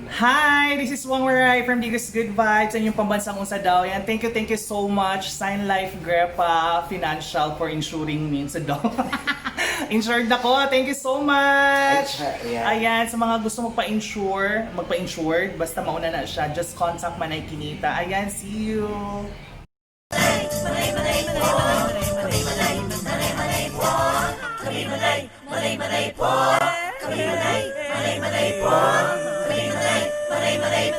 Hi! This is Wang Waray from Digos Good Vibes and yung pambansang unsa daw. Yan. Thank you so much, Sun Life Grepa Financial, for insuring me sa daw. Insured ako. Thank you so much! Ay, ayan. Ayan, sa mga gusto magpa-insure, magpa-insured, basta mauna na siya, just contact Manay Kinita. Ayan, see you!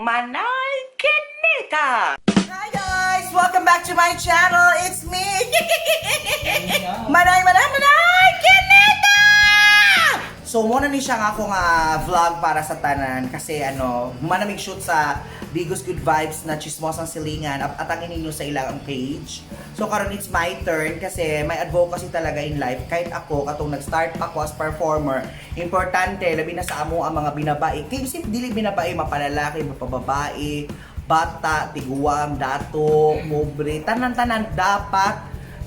Manay Kinita! Hi guys! Welcome back to my channel! It's me! Manay, Manay, Manay Kinita! So, muna ni siya nga ako nga vlog para sa tanan kasi ano, manamig shoot sa Bigos Good Vibes na Chismosang Silingan at atangin ninyo sa ilang page. So, karon it's my turn kasi may advocacy talaga in life. Kahit ako, katong nag-start pa ako as performer, importante, labi na sa amo ang mga binabae. Kaya isip, dili binabae, mapalalaki, mapababae, bata, tiguang, dato, pobre, tanan-tanan dapat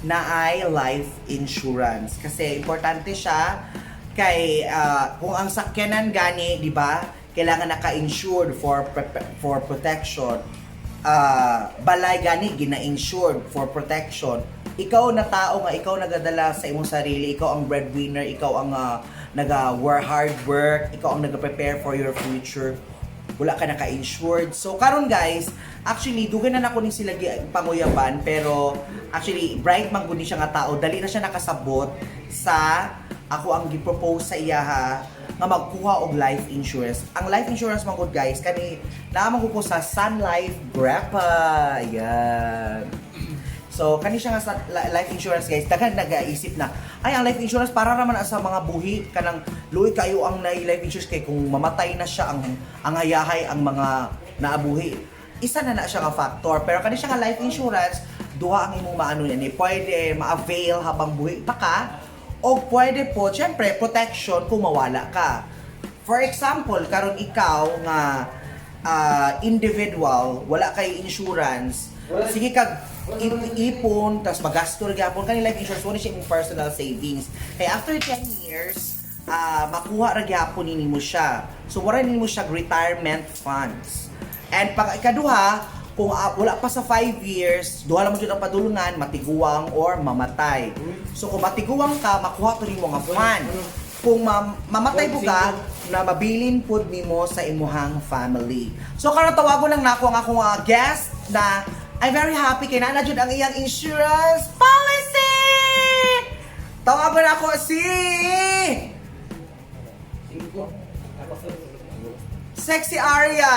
na ay life insurance. Kasi importante siya kay kung ang sakyanan gani, di ba? Kailangan naka-insured for protection. Balay gani gina-insured for protection. Ikaw na tao nga ikaw nagadala sa imong sarili, ikaw ang breadwinner, ikaw ang naga work hard work, ikaw ang naga-prepare for your future, wala ka naka-insured. So karon guys, actually dugay na nako ni sila panguyaban, pero actually bright man gud ni siya nga tao, dali na siya nakasabot sa ako ang gi-propose sa iya ha nga magkuha og life insurance. Ang life insurance man gud guys, kani naa man gud ko sa Sun Life Grepa. Yan. So, kani siya nga sa life insurance guys, daghan nagaisip na, ay, ang life insurance para raman sa mga buhi, kanang luoy kayo ang na life insurance kay kung mamatay na siya ang hayahay ang mga naabuhi. Isa na na siya nga factor, pero kani siya nga life insurance, duha ang imong maano yan eh. Pwede ma-avail habang buhi pa ka, o pwede po, syempre, protection kung mawala ka. For example, karon ikaw nga individual, wala kay insurance, sige kag ipon, tas magasto ra gyapon kani life insurance, wala siya imong personal savings. Kaya after 10 years, makuha ra gyapon nimo siya. So wala nimo siya retirement funds. And pag ikaduha, kung wala pa sa 5 years, duha lang mo jud ang padulungan, matiguang or mamatay. So kung matiguang ka, makuha to nimo nga fund. Kung mamatay po ka, na mabilin pud nimo sa imuhang family. So karon tawagon lang nako ang akong guest na I'm very happy kay naa jud ang iyang insurance policy. Tawagon ako si Sexy Arya.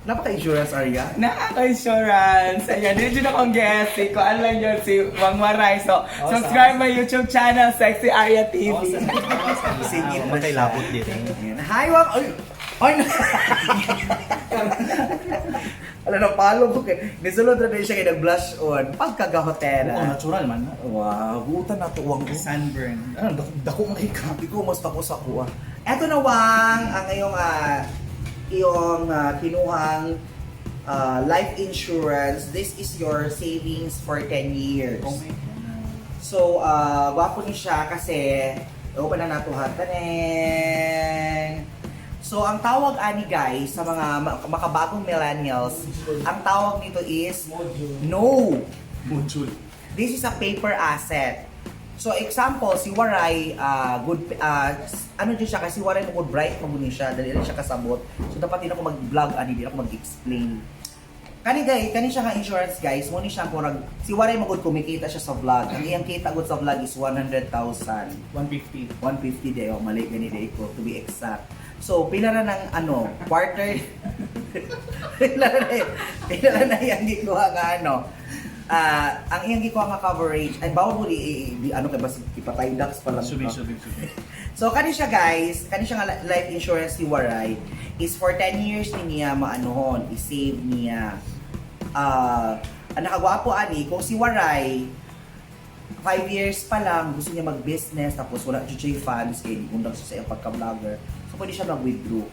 Napaka-insurance Arya. Nakaka-insurance. Ayan, yun yun akong guest. Si Kuan lang yun, si Wang Maray. So, subscribe my YouTube channel, Sexy Arya TV. Sige, Matay labot din. Ayan. Hi, Wang! Ay! Ay! Alam na, palo ko kay. Nisulod na din siya kay nag-blush on. Pagkagahotera. Oo, natural man. Wow, gutan na to, Wang. Sunburn. Ano, dako, dako man kay ka. Di ko mas tako sa kuha. Eto na, Wang, ang iyong kinuhang life insurance. This is your savings for 10 years. Oh my God. So, gwapo ni siya kasi open na nato ha. Taneng! So, ang tawag ani guys sa mga makabagong millennials, ang tawag nito is no. Module. This is a paper asset. So, example, si Waray, good, ano dyan siya, kasi Waray mo good bright, maguni siya, dali lang siya kasabot. So, dapat din ako mag-vlog, ani, din ako mag-explain. Kani guys, kani siya nga insurance guys, mo ni siya kurag si Waray magud kumikita siya sa vlog. Ang iyang kita gud sa vlog is 100,000. 150. 150 day, oh, mali gani day ko to be exact. So, pila na ng ano, quarter pila na iyang gikuha nga ano. Ang iyang gikuha nga coverage, ay bawal mo di ano kay bas ipatay ducks pa lang. Subi, subi, subi. So kani siya guys, kani siya nga life insurance ni Waray is for 10 years ni niya maanohon, i-save niya. Ang nakagwapo ani kung si Waray 5 years pa lang gusto niya mag-business tapos wala jud funds kay di undang siya sa iyang pagka-vlogger. So pwede siya mag-withdraw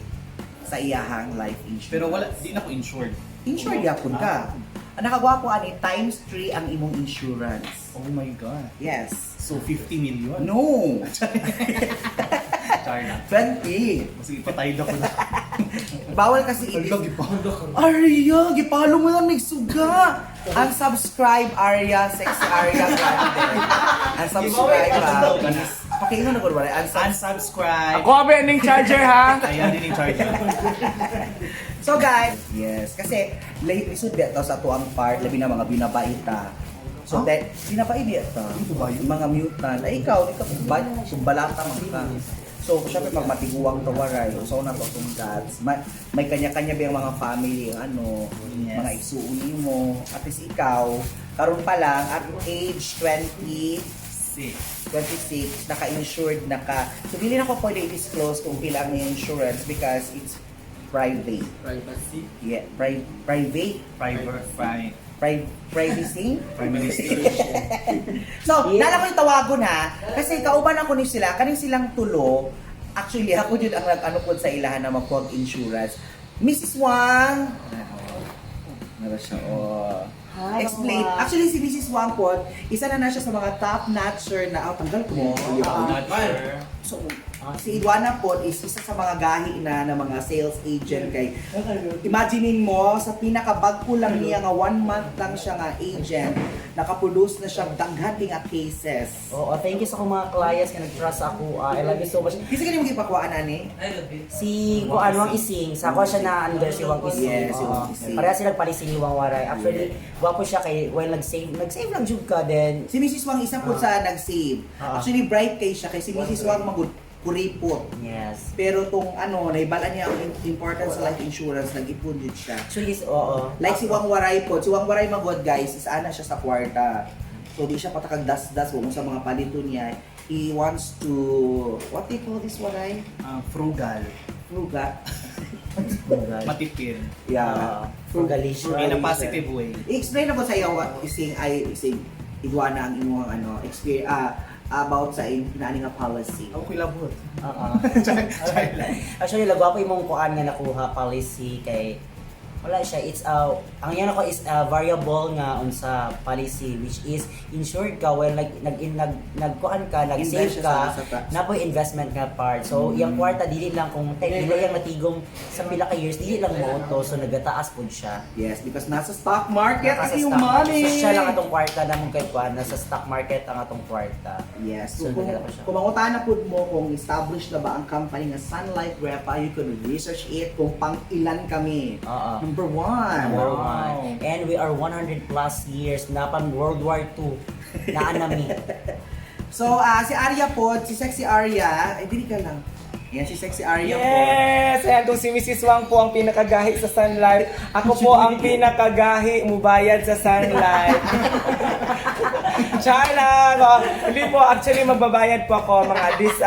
sa iyahang life insurance. Pero wala, di na ko insured. Insured yapon ka. Ang nakagwapo ani times 3 ang imong insurance. Oh my God. Yes. So, 50 million? No. Char na. 20. Sige, patay ako na. Bawal kasi i- Arya, gipalo mo na nagsuga. Unsubscribe, Arya, Sexy Arya Grande. Unsubscribe, ha. Please. Pakiingon na ko ba? Unsubscribe. Unsubscribe. Ako ba yung charger ha? Ayan din yung charger. So guys, yes, kasi late isud biya to sa tuang part, labi na mga binabaita. So that binabai biya to. Mga mutant. Ay ikaw, di ka ba balata man ka. So syempre pag matiguang to waray, so na to itong guts. May kanya-kanya ba yung mga family, ang ano, mga igsuon mo. At least ikaw, karon pa lang at age 20, Six. 26, naka-insured na ka. So, dili na ko pwede i-disclose kung pila ang insurance because it's private. Privacy. Yeah, private, Private. Private. privacy. Prime Minister. So, nala ko yung tawagon ha, kasi kauban ako ni sila, kaning silang tulo, actually, ako yun ang nag-ano po sa ilahan na magkuhag insurance. Mrs. Wang! Nara siya, oh. Hi, Explain. Wang. Actually, si Mrs. Wang po, isa na na siya sa mga top notcher na, oh, tanggal ko mo. Not sure. So, si Idwana po is isa sa mga gahi na ng mga sales agent kay imaginein mo sa pinakabagko lang niya nga one month lang siya nga agent, nakaproduce na siya daghan nga cases. Oo, thank you sa akong mga clients nga nag-trust ako. Ah, I love you so much. Kasi kani mo gipakuhaan ani? Si Kuan Wang Ising, sa ako siya na under si Wang Ising. Yes, si Oo. Wang Ising. Pareha sila policy ni Wang Waray. Actually, gwapo siya kay while nag-save lang jud ka then Si Mrs. Wang isa po sa nag-save. Actually bright kay siya kay si Mrs. Wang magud kuripot. Yes. Pero tong ano, naibala niya ang importance sa life insurance, nag-ipon din siya. Actually, oo. Like si Wang Waray po, si Wang Waray magod guys, is ana siya sa kwarta. So di siya patakag das-das kung sa mga palito niya. He wants to, what do you call this Waray? Frugal. Fruga. Frugal. Matipid. Yeah. Frugalicious. In a positive way. I-explain ako sa iyo what ising ay ising iguana ang imong ano experience about sa inaani nga policy. Ako kilabot. Oo. Char lang. Actually, lagwa po imong kuan nga nakuha policy kay wala siya, it's a ang yan ako is a variable nga unsa policy which is insured ka when nag nag nag nagkuan ka, nag-save Invest siya ka, sa tax. napoy investment nga part. So iyang kwarta dili lang kung te, dili yang matigom sa pila ka years, dili lang mo to, so nagataas pud siya. Yes, because nasa stock market Nasa ang iyong stock market. money. So siya lang atong kwarta namong kay kuan, nasa stock market ang atong kwarta. Yes. So, So, kung, nagdala ko siya. kung mangutana pud mo kung established na ba ang company nga Sun Life Grepa, you could research it kung pang ilan kami. Oo. Number one. Number Wow. one. And we are 100 plus years na pang World War II. Naanami. So, si Arya po, si Sexy Arya, ay, dili ka lang. Yan, si Sexy Arya po. Yes! Ayan, kung si Mrs. Wang po ang pinakagahi sa Sun Life, ako po ang pinakagahi mubayad sa Sun Life. Char lang! Oh, hindi po, actually magbabayad po ako mga this,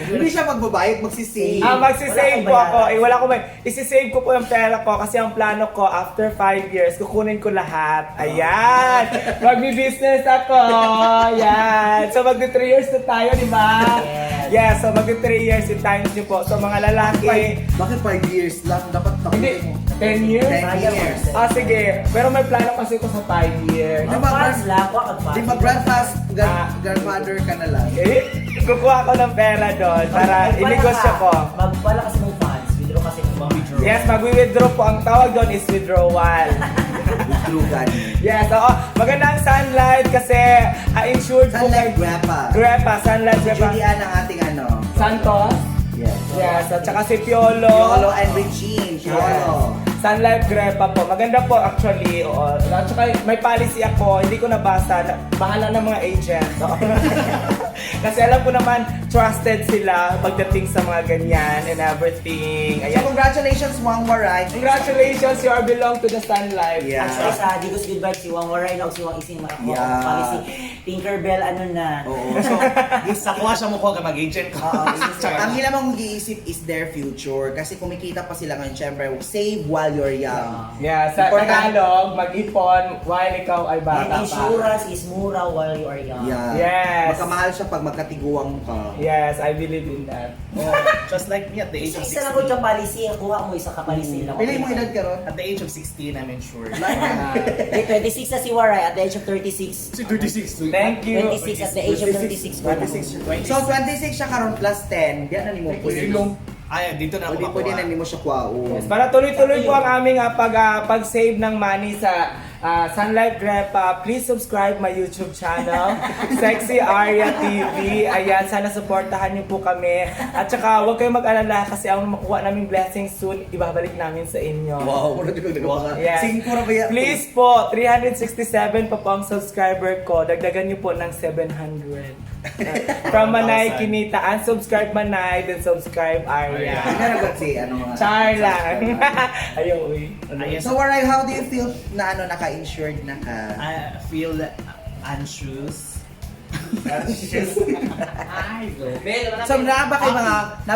Hindi siya magbabayad, magsisave. Magsisave Wala po kang ako. bayaran. Eh, wala ko may... Isisave ko po yung pera ko kasi ang plano ko, after 5 years, kukunin ko lahat. Ayan! Magbi-business ako! Ayan! So, magdi 3 years na tayo, di ba? Yes. Yeah, so magdi 3 years in times niyo po. So, mga lalaki, Bakit 5 years lang? Dapat hindi, 10 years? 10 years. Ah, sige. Pero may plano kasi ko sa 5 years. Di ba, Funds lang, kuha ka funds. Di ba Ah. grandfather ka na lang? Eh, kukuha ko ng pera doon para Magpala inegosyo ka. ko. Magpala kasi mong funds. Withdraw kasi mong funds. Yes, magwi-withdraw po. Ang tawag doon is withdrawal. Withdraw gani. Yes, oo. Maganda ang Sun Life kasi insured po Sun Life kay Grepa. Grepa, Sun Life Si Grepa. Julian ang ating ano. Santos. Yes. Yes, at saka si Piolo. Piolo and Regine. Piolo. Sun Life Grepa po. Maganda po actually. Oo. At saka may policy ako, hindi ko nabasa. Bahala ng mga agent. Oo. Kasi alam ko naman, trusted sila pagdating sa mga ganyan and everything. So Ayan. congratulations, Wang Waray. Congratulations, you are belong to the Sun Life. Yeah. Actually, sa Digos Good Vibes, si Wang Waray na o si Wang Ising makakuha ng policy. Tinkerbell, ano na. Oo. So, Sa kuha siya mo kuha ka mag-agent ko. ang ilang mong giisip is their future kasi kumikita pa sila ngayon. Siyempre, save while you're young. Yeah, sa Important. Tagalog, mag-ipon while ikaw ay And bata pa. insurance is mura while you are young. Yeah. Yes. Magkamahal siya pag magkatiguang ka. Yes, I believe in that. Oh, just like me at the age of Isa, isa lang ko 16. yung policy, kuha mo isa ka policy lang. Pili mo edad ka ron? At the age of 16, I'm insured. Eh, 26 na si Waray at the age of 36. Si 36. Thank you. 26 at the age of 36. 26. So, 26 siya karon plus 10. Diyan na ni mo. Ilong. Ay, dito na O ako di pwede makuha. na nimo siya kuhaon. Yes, para tuloy-tuloy po ang aming pag-save ng money sa Sun Life Grepa, please subscribe my YouTube channel, Sexy Arya TV. Ayan, sana supportahan niyo po kami. At saka, huwag kayong mag-alala kasi ang makuha naming blessings soon, ibabalik namin sa inyo. Wow, wala din ko. Yes. Singko ra ba yan? Please po, 367 pa po ang subscriber ko. Dagdagan niyo po ng 700. From Manay 1,000. Kinita. Unsubscribe Manay, then subscribe Arya. Hindi na nagot si ano nga. Char lang. Ayaw, uy. Ayan. So, Waray, how do you feel na ano, naka-insured na ka? I feel anxious. Ay, go. So, naa ba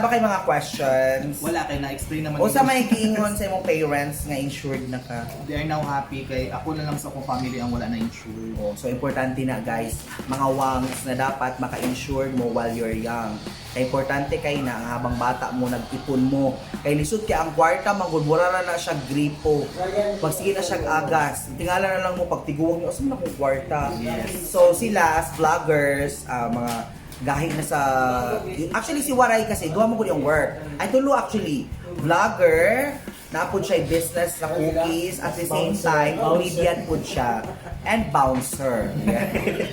kay mga questions? Wala kay na-explain naman. O sa may giingon sa imong parents nga insured na ka? They are now happy kay ako na lang sa akong family ang wala na insured. Oh, so importante na, guys, mga wangs, na dapat maka-insured mo while you're young. Kay importante kay na ang habang bata mo nag-ipon mo. Kay lisod kay ang kwarta manggod, wala na na siya gripo. Pag sige na siya agas, tingala na lang mo pag tiguwang niyo, asa man akong kwarta? Yes. So sila as vloggers, mga gahi na sa, actually si Waray kasi duha mo gud yung work. Ay tulo actually, vlogger, napod siya business na cookies, at the same time comedian pod siya and bouncer. Yeah.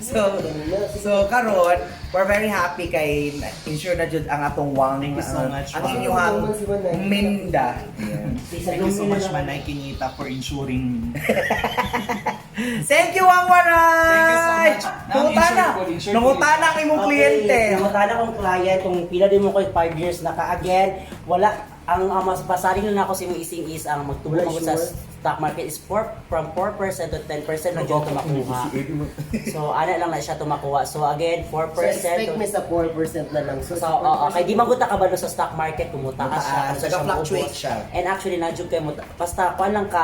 So karon we're very happy kay insure na jud ang atong wang, Thank you so much, ang Wang. inyong minda. Yeah. Thank you so much, Manay Kinita, for insuring me. Thank you, Wang Waray! Thank you so much. Nangutana. Insured ko, insured ko. Nangutana ang imong kliyente. Nangutana akong client kung pila din mo ko 5 years na ka. Again, wala ang mas basarin lang ako sa imong ising is ang magtubo mo sa stock market is 4 from 4% to 10% na dyan tumakuha. So ana lang na siya tumakuha. So again, 4% So expect to me sa 4% na lang. So, So, oo, kay di man gud ta kabalo sa stock market kung mutaas siya, Mutaas, kung sa siya nag-fluctuate maubos. siya. And actually na jud kay mo basta kuan lang ka,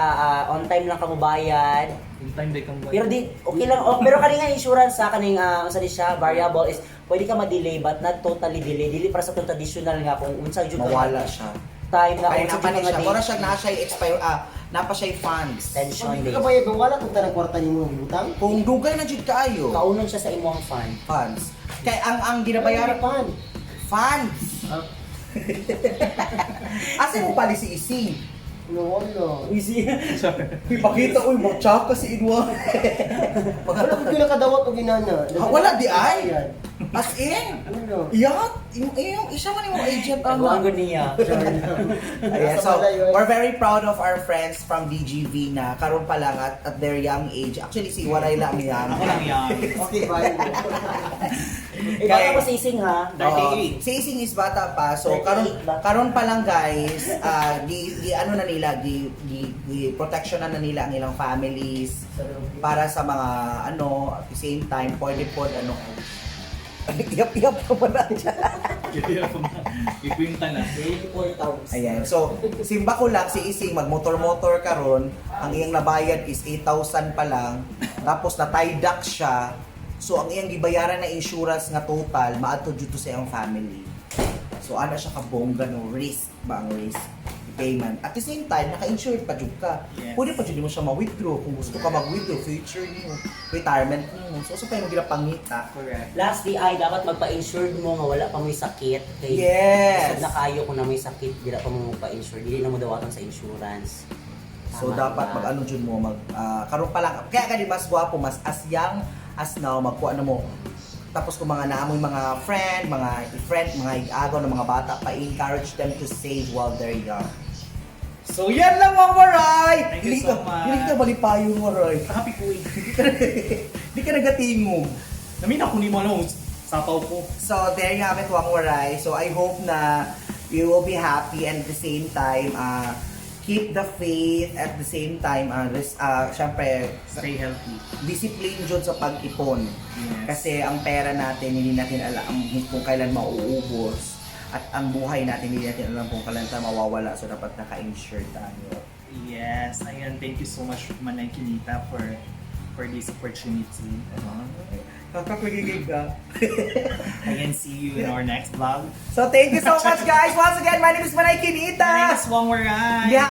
on time lang ka mobayad. In time they come. Pero di okay lang oh, pero kaning nga insurance sa kaning unsa di siya variable is pwede ka ma-delay but not totally delay. Dili para sa itong traditional nga kung unsa jud ka Mawala siya. time na Ay, unsa napa jud na ka siya. nga Mura date. siya na siya expire, napa siya funds. Extension Hindi days. ka bayad, wala kung tanang kwarta nimo butang. Kung dugay na jud kaayo, Kaunon siya sa imong fund. funds. Kay ang ginabayaran pan. funds. Asa mo pali si Ising? No, wala. Easy. Ipakita, uy, mochaka si Idwa. Wala ko nakadawat og inana. Ah, wala di ay. As in, Wala. Iyat, yung isa man yung agent Taguan ano. ko niya. Ayan, so we're very proud of our friends from DGV na karon pa lang at their young age. Actually, si Waray lang yan. Ako lang yan. Okay, bye. Eh, baka pa sa ising ha. 38. Oo. Si Ising is bata pa. So 38 karon ba? karon pa lang, guys, di, di ano na nila, di, di, di protection na nila ang ilang families para sa mga ano, at the same time pwede po ano, iyap-iyap pa pala siya. Ikwinta na. 24,000. Ayan. So, simba ko lang si Ising magmotor-motor karon, ang iyang nabayad is 8,000 pa lang. Tapos na tie dock siya. So, ang iyang gibayaran na insurance nga total maadto dito sa iyang family. So, ana siya ka bongga no risk ba ang risk payment. At the same time, naka-insured pa jud ka. Yes. Pwede pa jud mo siya ma-withdraw kung gusto ka mag-withdraw future nimo, retirement nimo. So, usa pa yung ginapangita. Correct. Lastly ay dapat magpa-insured mo nga wala pa mo'y sakit. Kay Yes. Lisod na kayo kung na may sakit, dili pa mo magpa-insure. Dili na mo dawatan sa insurance. So Tama, dapat diba? mag-ano jud mo mag karon pa lang kaya kani mas gwapo mas as young as now magkuha na mo, tapos kung mga naamoy mga friend, mga friend, mga igagaw ng mga bata pa, encourage them to save while they're young. So yan lang, mga waray! Thank you Dili so much. Dili ka balipayo, waray. Happy ko eh. Di ka nagatingog. Namin ako ni mo ano, sapaw ko. So there you have it, Wang Waray. So I hope na you will be happy and at the same time, keep the faith at the same time, syempre, Stay healthy. discipline jud sa pag-ipon. Yes. Kasi ang pera natin, hindi natin alam kung kailan mauubos. At ang buhay natin, hindi natin alam kung kailan tayo mawawala. So, dapat naka-insure tayo. Yes, ayan. Thank you so much, Manay Kinita, for this opportunity. Kakakagigig ka. Again, see you in our next vlog. So, thank you so much, guys. Once again, my name is Manay Kinita. My name is Wong Waray. Yeah.